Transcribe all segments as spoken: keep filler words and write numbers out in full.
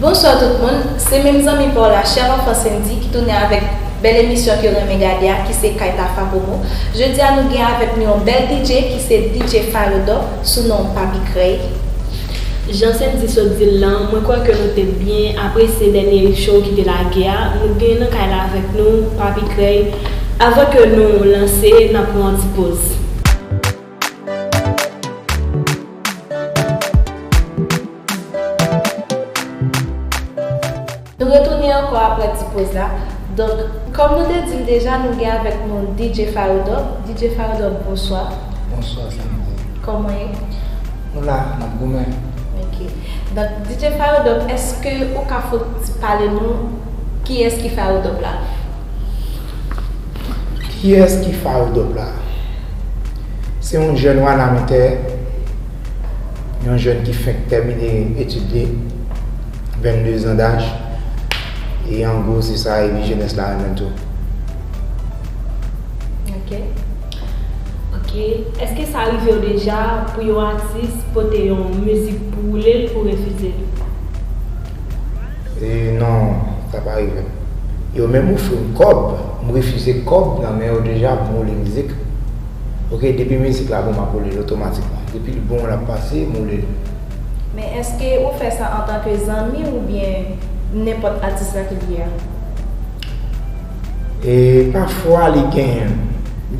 Bonswa tout moun, se menm zanmi pa w la, chè anfan Sendy, ki tounen avèk bèl emisyon ke w renmen gade a, ki se Kay Tafa Promo. Jodi a, nou gen avèk nou yon bèl D J, ki se D J Farodop, sou non Papi Krèy. Jan Sendy sot di l lan, mwen kwè ke nou te byen apresye dènye show ki te lage a. Nou gen nan kay la avèk nou, Papi Krèy. Avan ke nou lanse, n ap pran yon ti poz. Nou retounen ankò apre ti poz la. Donk, kòm nou te di l deja, nou gen avèk nou D J Farodop. D J Farodop, bonswa. Bonswa, Sendy. Kòman w ye? Nou la, n ap goumen. Ok. Donk, D J Farodop, èske ou ka fouti pale nou kiyès ki Farodop la? Kiyès ki Farodop la? Se yon jèn wanamentè, yon jèn ki fenk tèmine etid li, vennde zan daj, e an gwo se sa, epi jenès la renmen l tou. Ok. Ok. Èske sa rive w deja pou yon atis pote yon mizik pou woule l, pou refize l? E non, sa pa rive m. Yo menm ofri m kòb, m refize kòb nan men yo deja pou m woule mizik. Ok, depi mizik la bon, m ap woule l otomatikman. Depi l bon, l ap pase, m woule l. Men èske ou fè sa antanke zanmi oubyen nenpòt atis la ke l ye a? E pafwa li gen,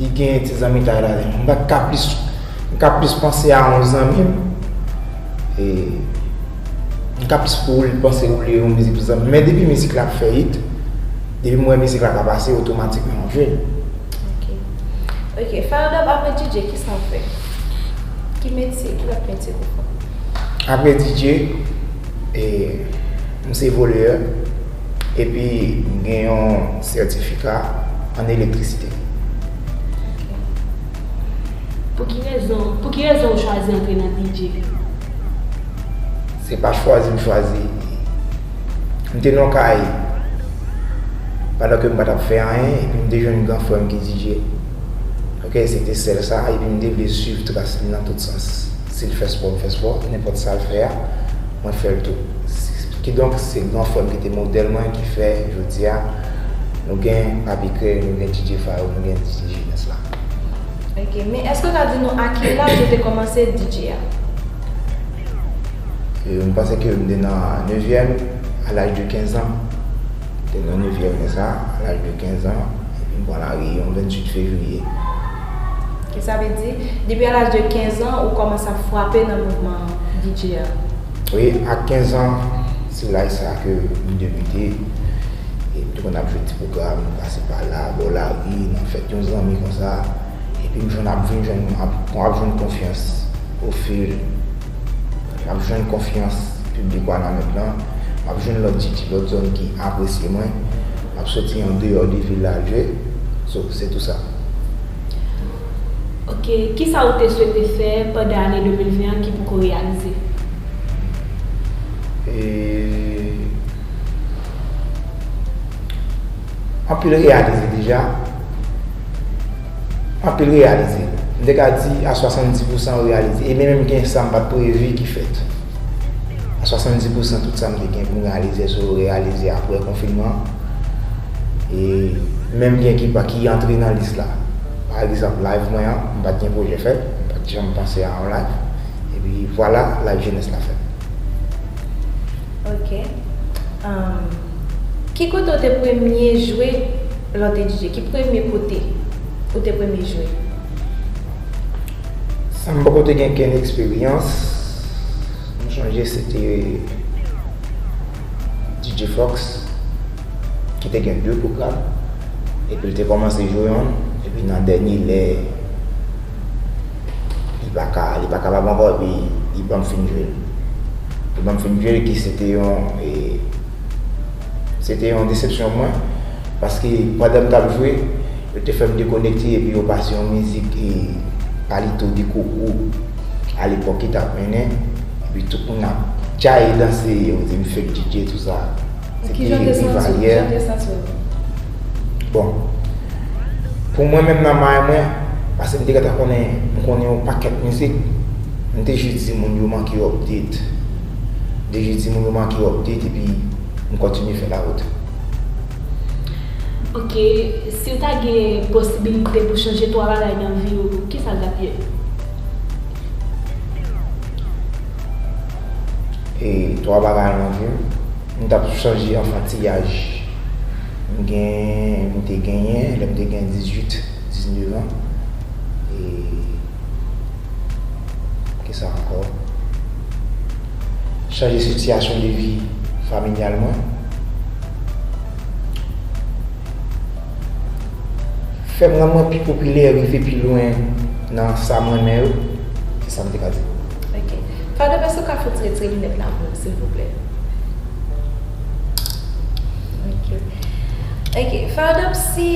li gen ti zanmitay ladan l. M pa ka plis, m ka plis panse a yon zanmi m. E m ka plis pou l panse woule yon mizik pou zanmi m. Men depi mizik la ap fè hit, depi m wè mizik la ka pase, otomatikman m ap jwe l. Ok. Ok, Farodop, apre D J, kisa w fè? Ki metye, ki lòt metye ou fè? Apre D J, e, m se voleyè, epi m gen yon sètifika an elektrisite. Pou ki rezon, pou ki rezon ou chwazi antre nan D J? Se pa chwazi m chwazi. M te nan kay pandan ke m pa t ap fè anyen, epi m te jwenn gran frè m ki D J. Ok, se te sèl sa, epi m te vle swiv tras li nan tout sans. Si l fè spò, m fè spò, nenpòt sa l fè a, mwen fè l tou. Kidonk, se gran frè m ki te modèl mwen, ki fè, jodi a, nou gen Papi Krèy, nou gen D J Faro, nou gen D J Jenès la. Ok, men èske w ka di nou a ki laj ou te kòmanse D J a? E, m panse ke m te nan nevyèm a laj de kenz an. M te nan nevyèm konsa, a laj de kenz an. Epi m pran lari yon venntuit fevriye. E sa vle di, depi a laj de kenz an, ou kòmanse ap frape nan mouvman D J a? Wi, a kenz an, se laj sa ke m debite. E m te konn ap jwe ti pwogram, pase pa la, bò lari, nan fèt yon zanmi konsa. Epi m jwenn ap vin jwenn, ap, ap jwenn konfyans ofil, m ap jwenn konfyans piblik Wanament lan, m ap jwenn lòt D J, lòt zòn ki apresye mwen, m ap soti andeyò de vil la al jwe. So, se tou sa. Ok, kisa ou te swete fè pandan ane de mil ven an ki poko reyalize? E, anpil reyalize deja. Anpil reyalize. M te ka di a swasanndis pousan reyalize. E menm gen sa m pa t previ ki fèt. A swasanndis pousan tout sa m te gen pou m reyalize, so reyalize apre konfinman. E menm gen ki pa, ki antre nan lis la. Pa egzanp, live mwen an, m pa t gen pwojè fèt, m pa t janm panse a yon live. Epi vwala, live jenès la fèt. Ok. Ahn, ki kote w te premye jwe lè w te D J? Ki premye kote ou te premye jwe? Sa m poko te gen kenn eksperyans, m sonje se te D J Fox, ki te gen de pwogram, epi l te kòmanse jwe yonn, epi nan dènye lè, li pa ka, li pa kapab ankò, epi li ban m fin jwe l. Li ban m fin jwe l, ki se te yon, e, se te yon desepsyon pou mwen, paske pandan m t ap jwe, yo te fè m dekonekte, epi yo pase yon mizik, e, Palito de Coco, alepòk ki t ap mennen, epi tout moun ap djaye danse, yo di m fake D J, tou sa. Se te Rivalyè. Bon, pou mwen menm nan may mwen, paske m te gentan konnen, m konnen yon pakèt mizik, m te jis di moun yo manke update. M E jodi, moun yo manke update epi m kontinye fè lawout. Ok, si w ta gen posibilite pou chanje twa bagay nan vi w, kisa l t ap ye? E twa bagay nan vi m, m t ap chanje anfantiyaj. M gen, m te genyen, lè m te gen dizuit, diznèf an. E kisa ankò? Chanje sitiyasyon de vi familyal mwen. Fè m rann mwen pi popilè, rive pi lwen nan sa m renmen yo. Se sa m te ka di. Ok. Fadop, èske w ka fè ti retire linèt la pou mwen, silvouplè? Ok. Ok. Fadop, si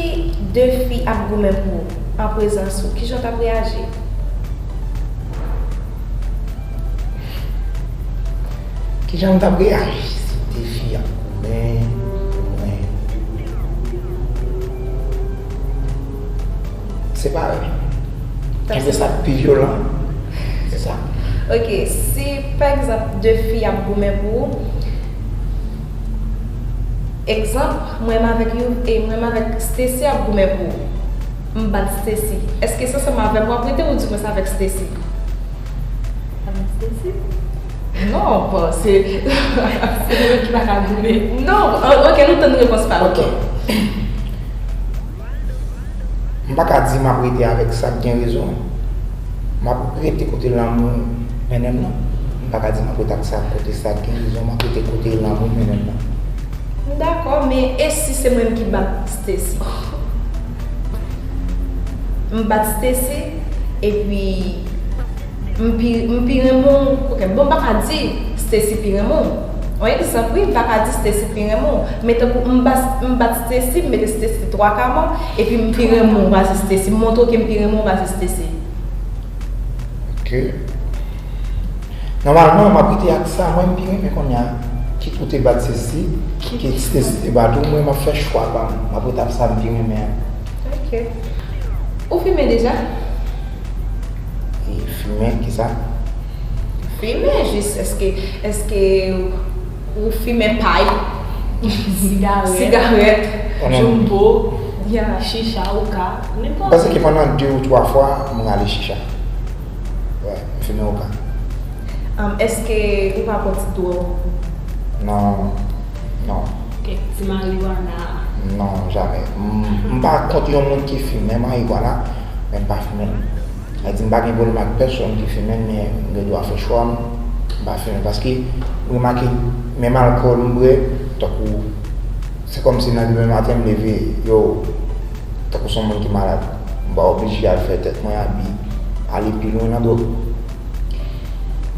de fi ap goumen pou ou, an prezans ou, kijan w t ap reyaji? Kijan m t ap reyaji si de fi ap goumen pou mwen? Separe. Kenbe sa k pi vyolan. Se sa. Ok, si pa egzanp de fi ap goumen pou ou, egzanp, mwen menm avèk you, e mwen menm avèk Stacy ap goumen pou ou. M bat Stacy. Èske se ansanm avè m w ap rete ou di mwen se avèk Stacy? Avèk Stacy? Non, bon, se se mwen ki pa ka goumen. Non, o- ok, nou tann repons pa. Ok. M pa ka di m ap rete avèk sa k gen rezon. M ap rete kote lanmou mennen m nan. M pa ka di m ap rete ak sa kote sa k gen rezon, m ap rete kote lanmou mennen m nan. M dakò, men e si se mwen menm ki bat Stacy? M bat Stacy, epi m pi, m pi renmen w. Ok, bon, m pa ka di Stacy pi renmen w. Yon egzanp, wi, m pa ka di Stacy pi renmen w. Men tankou m bat, m bat Stacy, m mete Stacy twa ka mò, epi m pi renmen w pase Stacy. M montre w ke m pi renmen w pase Stacy. Ok. Nòmalman, m ap rete ak sa mwen m pi renmen kounye a. Kit ou te bat Stacy, kit Stacy te bat ou, mwen m ap fè chwa pa m. M ap rete ak sa m pi renmen an. Ok. Ou fimen deja? E fimen, kisa? Fimen, jis, èske, èske ou fimen pay? Sigarèt. Sigarèt. Jumbo, chicha, hookah, nenpòt. M panse ke pandan de ou twa fwa, m rale chicha. Wi, m fimen hookah. Um, èske ou pa pran ti dwòg? Non, non. Kèk ti marijuana? Non, jamè. M, m pa kont yon moun ki fimen marijuana, men m pa fimen. Sa di m pa gen pwoblèm ak pèsonn ki fimen, men m gen dwa fè chwa m, m pa fimen. Paske m remake, menm alkòl m bwè, tankou, se kòmsi nan demen maten m leve, yo, tankou se yon moun ki malad. M pa oblije al fè tèt mwen abi, ale pi lwen nan dwòg.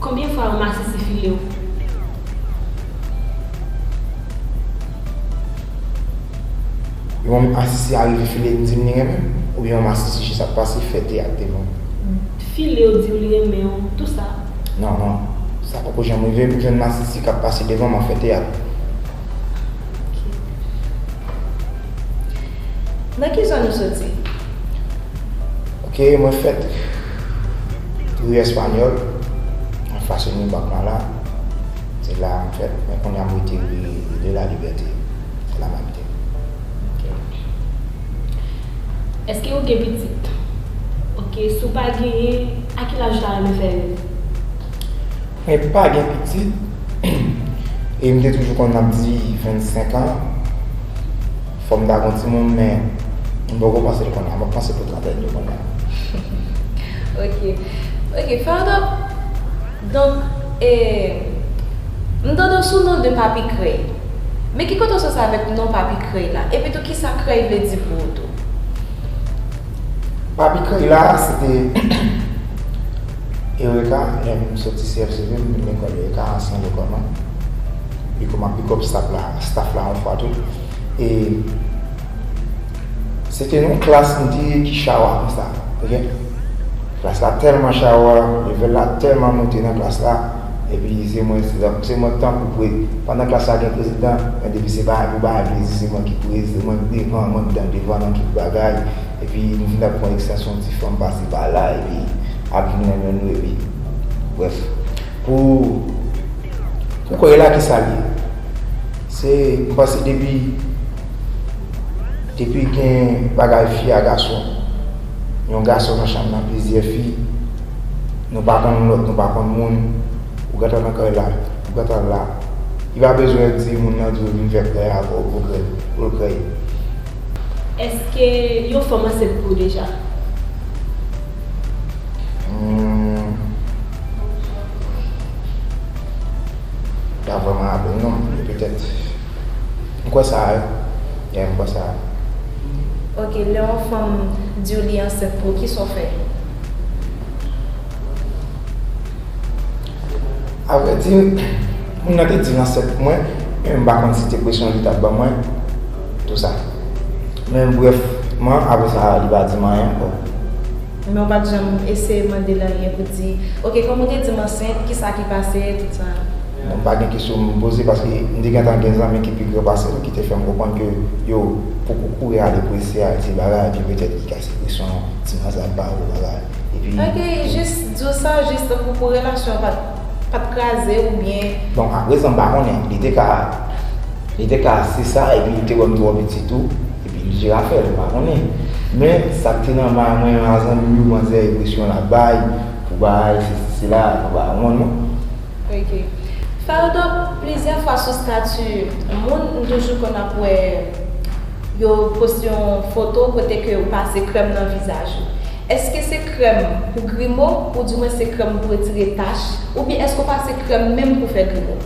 Konbyen fwa yon masisi file w? Yon masisi arive file m di m li renmen m, oubyen yon masisi jis ap pase fè teyat devan m? File w, di w li renmen w, tou sa. Non, non. Sa poko janm rive m jwenn masisi k ap pase devan m ap fè teyat. Ok. Nan ki zòn ou soti? Ok, mwen fèt Ri Espanyòl, anfas Unibank lan la. Se la m fèt, men kounye a m rete Ri de la Liberté. Se la m abite. Ok. Èske ou gen pitit? Ok, si w pa genyen, a ki laj ou ta renmen fè yo? Mwen pa gen pitit, e m te toujou konn ap di vennsenk an, fò m ta gon timoun, men m poko panse l kounye a, m ap panse pou trantèn yo kounye a. Ok, ok, Fernando, donk, e, m tande w sou non de Papi Krèy. Men ki kote w sòti avèk non Papi Krèy la? Epi tou, kisa Krèy vle di pou ou tou? Papi Krèy la, se te Eureka, lè m soti C F C P, m vin lekòl Eureka, ansyen lekòl mwen. Epi kòm ap big up staff la, staff la yon fwa tou. E se te yon klas m te ye ki chawa konsa, ok? Klas la tèlman chawa, level la tèlman moute nan klas la, epi se mwen, se, se mwen tankou pre-, pandan klas la gen prezidan, men depi se bagay pou bagay plezi, se mwen ki prezi-, mwen k devan, mwen k devan nan tout bagay, epi nou vin ap pran ekstasyon ti fanm pase pa la, epi ap vin renmen nou, epi, brèf. Pou, Ou kwè la ki sa l ye? Se, m panse depi, depi gen bagay fi a gason, yon gason nan chanm nan, plizyè fi, nou pa konn lòt, nou pa konn moun, ou gentan nan kay la, ou gentan la. Li pa bezwen di moun nan di w vin fè krèy avè w pou krèy, pou l krèy. Èske yon fanm ansent pou w deja? Hmm. Pa vrèman raple m non, men petèt. M kwè sa, wi. Yeah, m kwè sa. Ok, lè yon fanm di w li ansent pou w, kisa w fè? Avrèdi, moun nan te di l ansent pou mwen, men m pa konn si se presyon li t ap ban mwen, tou sa. Men brèfman, apre sa, li pa di m anyen ankò. Men w pa t janm eseye mande l anyen pou di, ok, kòm ou te di m ansent, kisa ki pase, tout sa? Non, m pa gen kesyon pou m poze, paske m te gentan gen zanmi ki pi gran pase m, ki te fè m konprann ke yo poko kouri ale prese al di bagay, epi petèt li kase presyon ti manzè pa ou bagay. Epi. Ok, jis di w sa, jis tankou pou relasyon an pa t, pa t kraze oubyen. Bon, aprezan m pa konnen, li te ka, li te ka se sa, epi li te wè m twò piti tou, epi li jere afè l, m pa konnen. Men, sa k te nan may mwen a zanmi m yo, manzè, enpresyon l ap bay, pou bay, sesi, sela, nou pa konprann non. Ok. Fayodò, plizyè fwa sou stati moun, m toujou konn ap wè yo poste yon foto kote ke yo pase krèm nan vizaj ou. Èske se krèm pou grimo, oudimwen se krèm pou retire tach, oubyen èske w pase krèm menm pou fè grimo?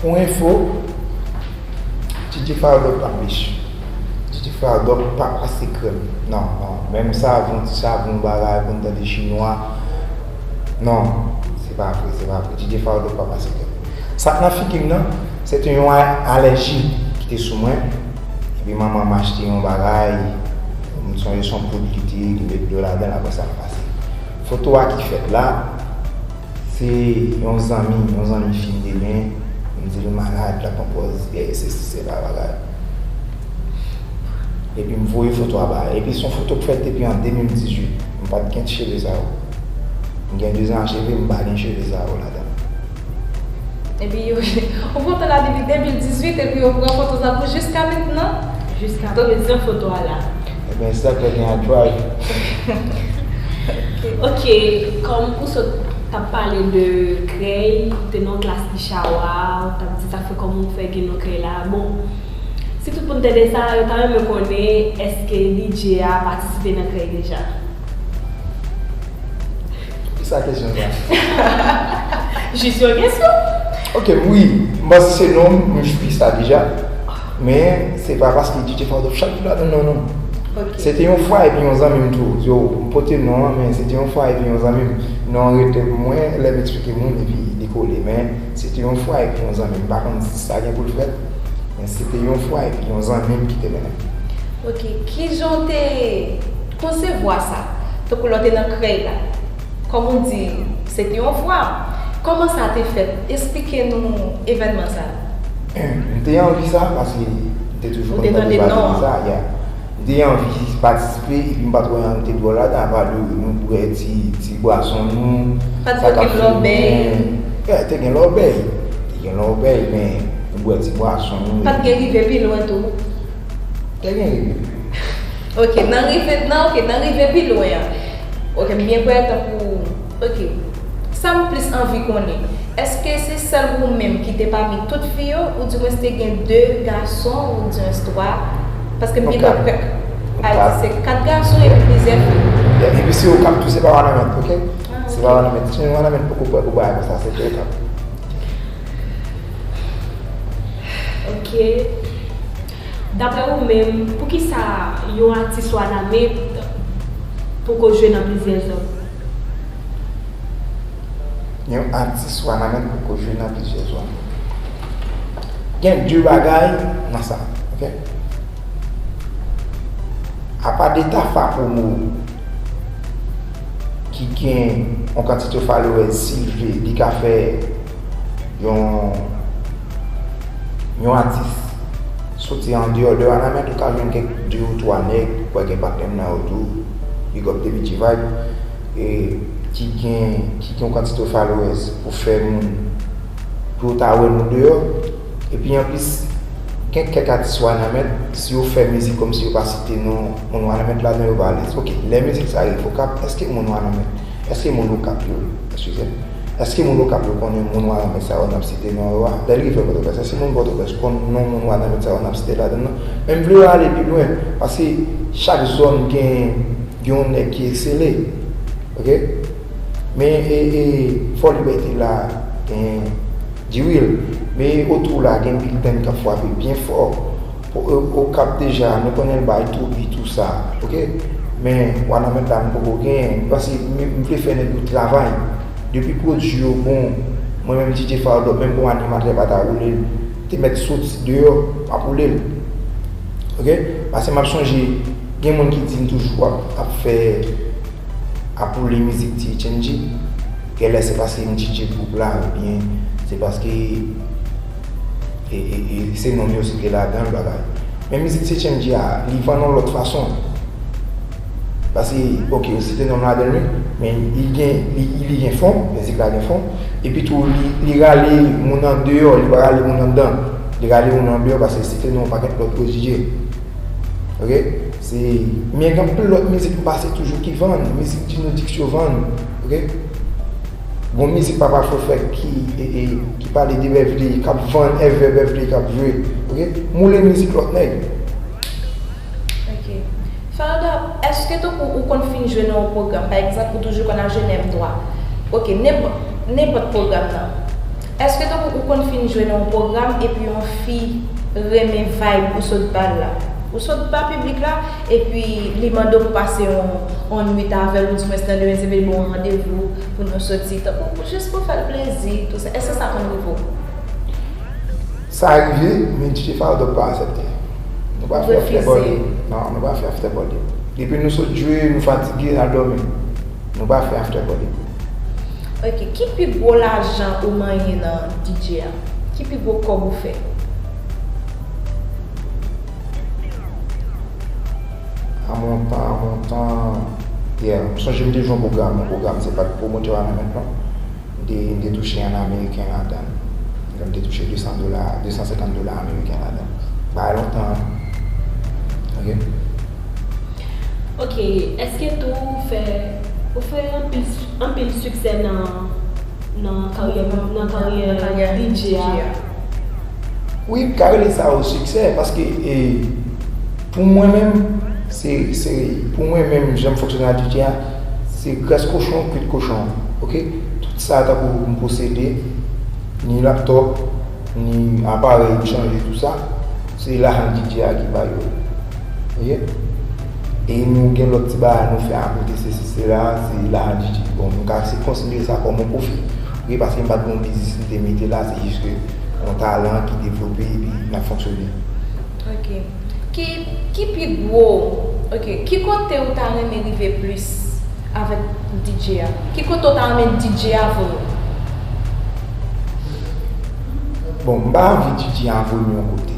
Pou enfo, DJ Fayodò pa mech. DJ Fayodò pa pase krèm. Non, non. Menm savon, ti savon, bagay, konn tande chinwa. Non, se pa vre, se pa vre. DJ Fayodò pa pase krèm. Sa k nan figi m nan, se te yon a- alèji ki te sou mwen. Epi manman m achte yon bagay, m sonje se yon poud li te, li met dlo ladan l, apre sa l pase. Foto a ki fèt la, se yon zanmi, yon zanmi fi m te gen, m di l malad, l ap pran pòz, e se, se, se pa bagay. Epi m voye foto a ba l. Epi se yon foto k fèt depi an de mil dizuit. M pa t gen cheve sa yo. M gen de zan an cheve, m pa gen cheve sa yo ladan. Epi yo, ou foto la depi de mil dizuit epi yo pran foto sa pou jiska mentnan? Jiska prezan foto a la. Ebyen, sa k fè gen a dry. Ok, kòm ou sot t ap pale de krèy, ou te nan yon klas Ichawa, ou t ap di sa fè kòman ou fè gen non krèy la. Bon, si tout moun tande sa, yo ta renmen konnen èske DJ a patisipe nan krèy deja? Kisa kesyon sa? Jis yon kesyon. Ok, wi. M panse se non, m jwi sa deja. Men, se pa paske DJ Fayodò chak jou ladan non, non. Ok. Se te yon fwa epi yon zanmi m tou. Yo, m pote non an, men se te yon fwa epi yon zanmi m. Non an rete pou mwen, lè m eksplike moun, epi li kole. Men, se te yon fwa epi yon zanmi m. M pa konn si sa gen pou l fèt, men se te yon fwa epi yon zanmi m ki te mennen m. Ok, kijan w te konsevwa sa? Tankou lè w te nan krèy la. Kòm ou di, se te yon fwa. Kòman sa te fèt? Esplike nou evènman sa. M te anvi sa, paske m te toujou konn tande pale de sa, yeah. M te anvi patisipe, epi m pa t wè anyen ki te dwòl ladan, apa de nou bwè ti, ti bwason nou, sa k ap fini. Pa t gen okenn lòbèy? Yeah, te gen lòbèy. Te gen lòbèy, men nou bwè ti bwason nou. Pa t gen rive pi lwen tou? Te gen rive pi lwen. Ok, nan rive, nan, ok, nan rive pi lwen an. Ok, m byen kwè tankou, ok. Sa m plis anvi konnen, èske se sèl ou menm ki te pami tout fi yo, oudimwens te gen de gason, oudimwens twa? Paske m gen dwa kwè, a, se kat gason epi plizyè fi. Yeah, epi se Okap tou, se pa Wanament, ok? Ah, ok. Se pa Wanament. Si Wanament poko prè pou bagay konsa, se te Okap. Ok. Daprè ou menm, poukisa yon atis wanament poko jwe nan plizyè zòn? Yon atis wanament poko jwe nan plizyè zòn. Gen de bagay nan sa, ok? Apa de Tafa Promo ki gen yon kantite followers, si l vle, li ka fè yon, yon atis soti andeyò de Wanament, ou ka jwenn kèk de ou twa nèg, ou kwè gen patnè m nan yo tou, big up de B G Vibe, e ki gen, ki gen yon kantite followers pou fè moun ta wè nou deyò. Epi anplis, gen kèk atis Wanament, si yo fè mizik kòmsi yo pa site non moun Wanament ladan, yo pa alèz. Oke, lè mizik sa rive Okap, èske moun Wanament, èske moun Okap yo, eskize m, èske moun Okap yo konnen moun Wanament sa yo n ap site non yo a? Lè l rive Pòtoprens, èske moun Pòtoprens konn non moun Wanament sa yo n ap site ladan nan? Men m vle yo ale pi lwen, paske chak zòn gen, gen yon nèg ki eksele. Oke? Men e, e, Fò Libète la, gen Dirill. Men otou la, gen Big Band k ap frape byen fò. Po-, e, Okap deja, nou konnen l bay Toubi, tou sa. Oke? Men Wanament la, m poko gen. Paske m, m vle fè nèg yo travay. Depi pwodui yo bon, mwen menm D J Fardop, menm pou animatè pa ta woule l, te mèt soti deyò, m ap woule l. Oke? Paske m ap sonje, gen moun ki di m toujou ap, ap fè ap woule mizik T H M G, genlè se paske m D J gwoup la, oubyen se paske e, e, e, se non m yo site ladan l, bagay. Men mizik T H M G a, li vann yon lòt fason. Paske, oke, yo site non m ladan l, wi, men li gen, li, li gen fon, mizik la gen fon. Epi tou, li, li rale moun andeyò, li pa rale moun anndan. Li rale moun andeyò paske li site non yon pakèt lòt gwo D J. Oke? Se, men gen anpil lòt mizik m pase toujou ki vann, mizik Dino Dix yo vann. Oke? Gon mizik Papa Fofèk ki, e, e, ki pale de Beverly, k ap vann, Ever Beverly k ap jwe. Oke? M woule mizik lòt nèg. Oke. Fardop, èske tankou ou konn fin jwe nan yon pwogram, pa egzanp, ou toujou konn al jwe menm twa? Oke, nenpòt, nenpòt pwogram nan. Èske tankou ou konn fin jwe nan yon pwogram epi yon fi renmen vibe ou sot ba l la? Ou sot ba piblik la, epi li mande w pou pase yon, yon nwit avè l, oudimwens nan demen se vle ba w yon randevou pou nou soti, tankou jis pou fè l plezi, tou sa. Èske sa konn rive w? Sa rive, men D J Fardop pa aksepte. Nou pa fè after party. Non, nou pa fè after party. Depi nou sot jwe, nou fatige, n al dòmi. Nou pa fè after party. Ok, ki pi gwo lajan ou manyen nan D J a? Ki pi gwo kòb ou fè? A montan, a montan, yeah, m sonje m te jwe yon pwogram, yon pwogram, se pa t pwomotè a nan menm non. M te, m te touche an ameriken ladan l. M te touche de san dola, de san senkant dola ameriken ladan l. Bagay lontan, wi. Ok. Ok, èske tou ou fè, ou fè anpil, anpil siksè nan, nan karyè, nan karyè D J a? Wi, m ka rele sa yon siksè, paske, e, pou mwen menm, se, se, pou mwen menm, jan m fonksyone ak D J a, se grès kochon, kwit kochon, ok? Tout sa tankou m posede, ni laptòp, ni aparèy m chanje, tou sa, se lajan D J a ki ba yo. Oke? E nou gen lòt ti bagay nou fè akote, sesi, sela, se lajan D J. Bon, nou ka se konsidere sa kòm yon pwofi. Oke, paske m pa t gen yon biznis m te mete la, se jis ke yon talan ki devlope epi n ap fonksyone. Ok. Ki, ki pi gwo, ok, ki kote ou ta renmen rive plis avèk D J a? Ki kote ou ta renmen D J a voye w? Bon, m pa anvi D J a voye m yon kote.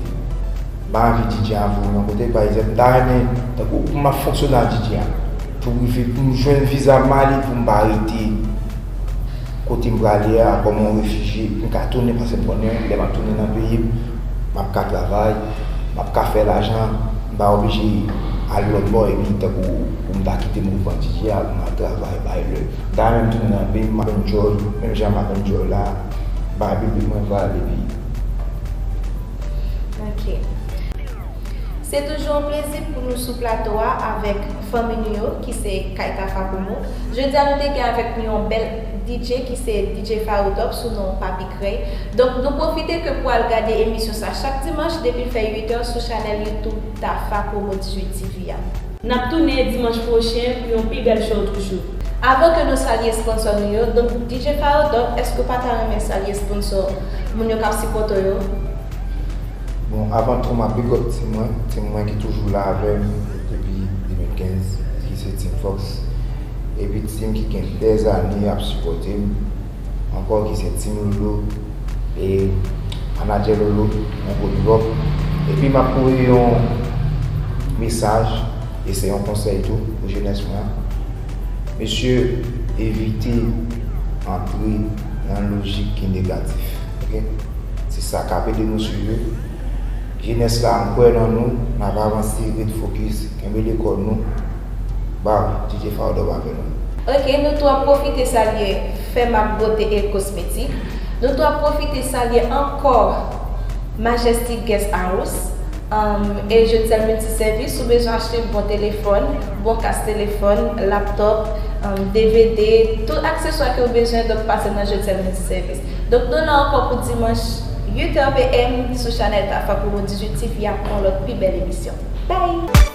M pa anvi D J a voye m yon kote. Pa egzanp, m ta renmen, tankou pou m ap fonksyone ak D J a, pou m rive, pou m jwenn viza m ale, pou m pa rete kote m prale a kòm yon refijye, m ka tounen, paske m konnen lè m ap tounen nan peyi m, m ap ka travay, m ap ka fè lajan, m pa oblije al lòt bò, epi tankou pou m ta kite mouvman D J a, pou m al travay, bay lè. M ta renmen m tounen nan peyi m, m ap enjoy, menm jan m ap enjoy la, bay piblik mwen vibe, epi Ok. Se toujou yon plezi pou nou sou plato a avèk fanmi nou yo ki se Kay Tafa Promo. Jodi a nou te gen avèk nou yon bèl D J ki se D J Fardop sou non Papi Krèy. Donk nou pwofite ke pou al gade emisyon sa chak dimanch depi l fè uit è sou chanèl YouTube Tafa Promo dizuit TV a. N ap tounen dimanch pwochen pou yon pi bèl show toujou. Avan ke nou salye sponsò nou yo, donk D J Fardop, èske w pa ta renmen salye sponsò moun yo k ap sipòte w yo? Bon, avan tou, m ap big up team mwen, team mwen ki toujou la avè m depi de mil kenz, ki se Team Fox. Epi team ki gen dèzane ap sipòte m ankò, ki se Team Lolo e Manadjè Lolo, yon gwo big up. Epi m ap voye yon mesaj, e se yon konsèy tou pou jenès mwen an. Mesye, evite antre nan lojik ki negatif. Ok? Se sa k ap ede nou swiv yo. Jenès la, m kwè nan nou, n ap avanse, ret fokis, kenbe lekòl nou. Bam, D J Fawda avè nou. Ok, nou tou ap pwofite salye Fèm ak Bote e Kosmetik. Nou tou ap pwofite salye ankò Majestic Guest House, um, e Jetsel Multiservice. Ou bezwen achte bon telefòn, bon kas telefòn, laptop, um, D V D, tout akseswa ke w bezwen, donk pase nan Jetsel Multiservice. Donk nou la ankò pou dimanch uit è P M sou chanèl Tafa pou nou dizuit T V ak yon lòt pi bèl emisyon. Bye!